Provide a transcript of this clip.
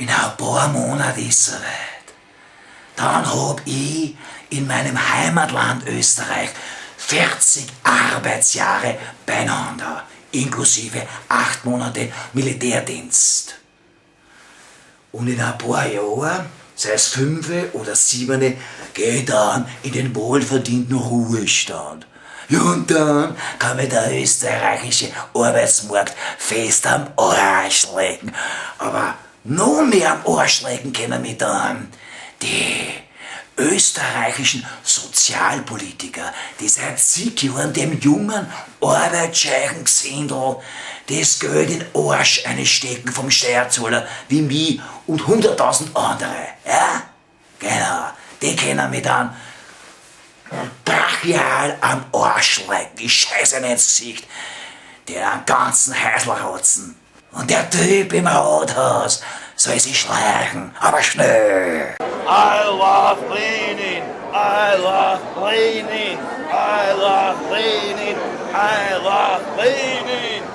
In a paar Monat is soweit. Dann hab i in meinem Heimatland Österreich 40 Arbeitsjahre beieinander, inklusive 8 Monate Militärdienst. Und in a paar Jahren, sei es 5 oder 7, geh ich dann in den wohlverdienten Ruhestand. Ja, und dann kann mich der österreichische Arbeitsmarkt fest am Arsch lecken. Aber noch mehr am Arsch lecken können mich dann die österreichischen Sozialpolitiker, die seit zig Jahren dem jungen, arbeitsscheuchen Gesindel das Geld in den Arsch einstecken vom Steuerzahler wie mich und 100.000 andere. Ja? Genau, die können mich dann brachial am Arsch lecken. Ich scheiße ihnen ins Gesicht. Den ganzen Häuselrotzen. Und der Typ im Rathaus soll sich schleichen, aber schnell. I love Lenin. I love Lenin. I love Lenin. I love Lenin.